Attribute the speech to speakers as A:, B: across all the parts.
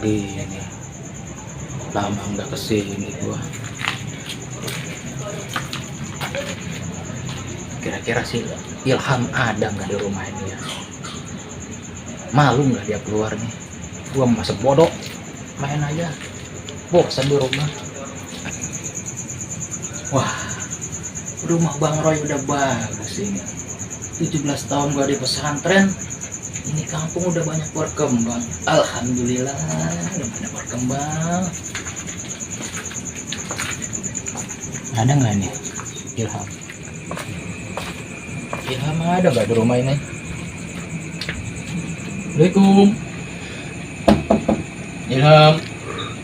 A: begini. Lama nggak kesini gua. Kira-kira sih Ilham ada nggak di rumah ini ya? Malu nggak dia keluar nih? Gua masa bodoh, main aja. Bosan di rumah. Wah, rumah Bang Roy udah bagus ini. 17 tahun gua di pesantren. Ini kampung udah banyak berkembang. Alhamdulillah, udah banyak berkembang. Ada nggak nih Ilham? Ilham ada nggak di rumah ini? Assalamualaikum. Ilham.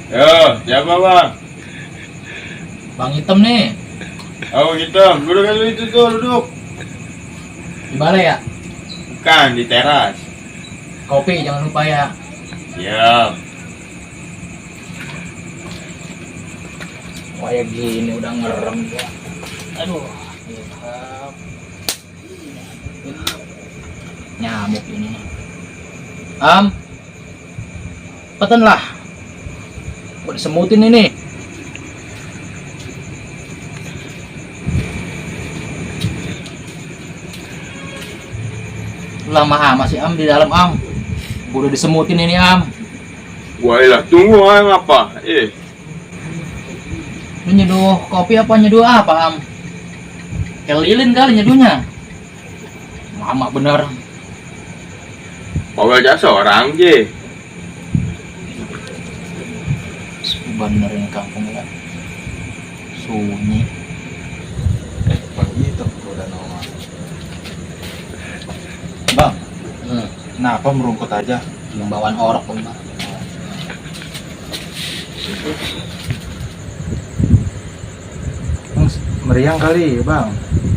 B: Yo, siapa bang?
A: Bang Hitam nih.
B: Oh hitam, duduk dulu itu tuh, duduk.
A: Di balai ya?
B: Bukan, di teras.
A: Kopi jangan lupa ya.
B: Siap.
A: Kayak gini udah ngerem gua. Aduh, Ilham. Nyamuk ini. Peten lah. Gua disemutin ini. Lama amat sih di dalam Gua udah disemutin ini
B: Wah lah, tunggu ngapa?
A: Lu nyeduh kopi apa nyeduh apa Kayak lilin kali nyeduhnya. Lama bener.
B: Bawa jasa orang je.
A: Bener ini kampung ya. Sunyi.
C: Begitu udah normal.
A: Bang,
C: Kenapa merungkut aja?
A: yang bawaan orok Bang.
C: Meriang kali bang.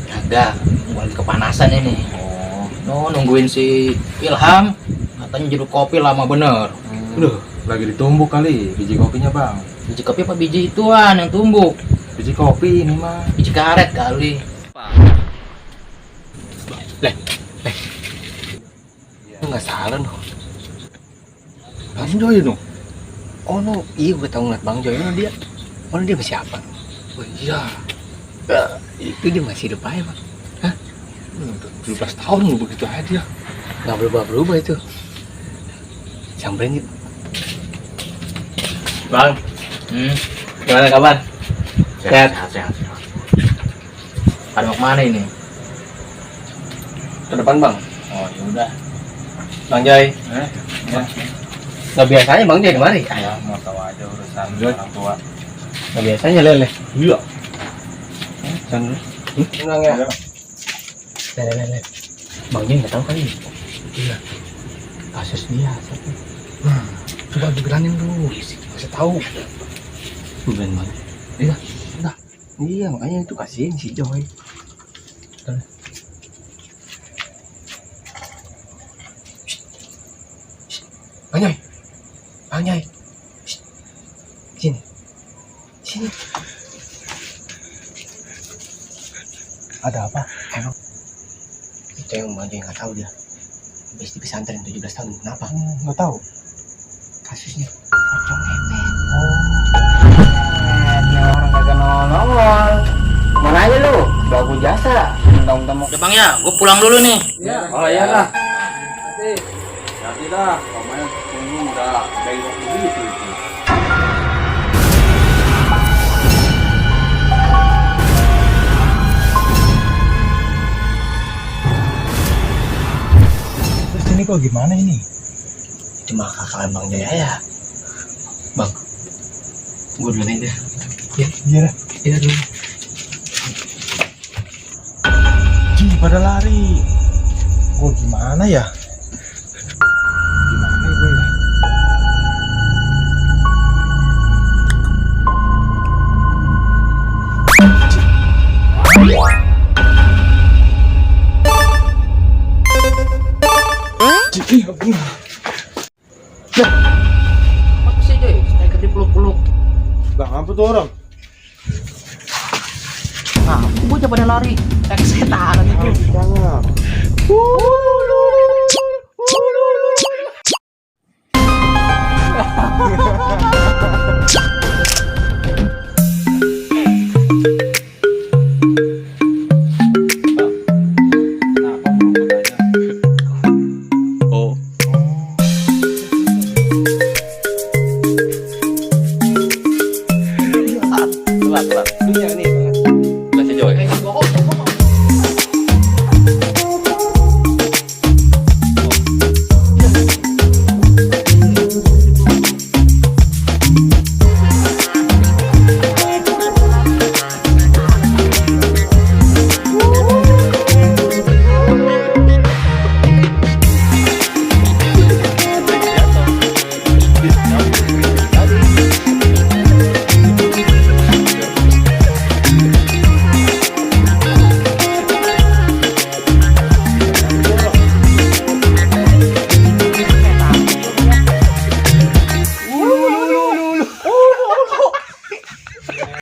A: Kagak, gua lagi kepanasan ini.
C: Oh.
A: No, nungguin si Ilham. Katanya jeruk kopi lama bener.
C: Loh, lagi ditumbuk kali biji kopinya bang.
A: Biji kopi apa biji ituan yang tumbuk?
C: Biji kopi ini mah.
A: Biji karet kali. Leh.
D: Nggak salah no.
C: Bang Joy no.
D: Oh no, iya gue tau ngeliat Bang Joy no dia. Oh dia masih apa?
C: Oh iya.
D: Itu dia masih hidup aja Bang. Hah?
C: Udah 17 tahun lu begitu aja.
D: Nggak berubah-berubah itu. Samperin yuk. Bang, gimana kabar? Sehat.
A: Sehat. Pada mau kemana ini?
D: Ke depan Bang.
A: Oh yaudah.
D: Bang Joy.
C: Ya.
D: Nggak biasanya Bang Joy kemari.
C: Ya mau tahu aja urusan
B: Joy.
C: orang tua.
D: Nggak biasanya lele.
C: Iya.
D: Jangan. Tenang ya. Lele. Bang Joy nggak tahu kali.
C: Iya.
D: Kasus dia. Satu.
C: Coba dibilangin dulu. Kasih tahu.
D: Bukan Bang.
C: Iya.
D: Iya makanya itu kasihin si Joy. Bang Joy. Sini.
C: Ada apa?
D: Emang itu yang Bang Joy nggak tahu dia. Habis di pesantren 17 tahun. Kenapa?
C: Nggak tahu.
D: Kasusnya pocong ngepet.
A: Ini orang kagak nongol. Mana aja lu? Bagus jasa. Mentang-mentang mau. Ya Bang ya, gua pulang dulu nih.
C: Iya.
D: Oh iyalah.
C: Nanti dah. Pokoknya tunggu udah bengkok begitu. Terus ini kok gimana ini?
D: Cuma kakak Bang Joy ya. Bang, gue duluan aja.
C: Ya, iya.
D: Iya dulu.
C: Pada lari. Gue gimana ya? Gimana gue ya? Iya benar.
A: Apa sih Joy? Kayak dipeluk-peluk.
C: Lah apa tuh orang?
A: Nah, bocah pada lari. Kayak setan gitu.
C: Jangan.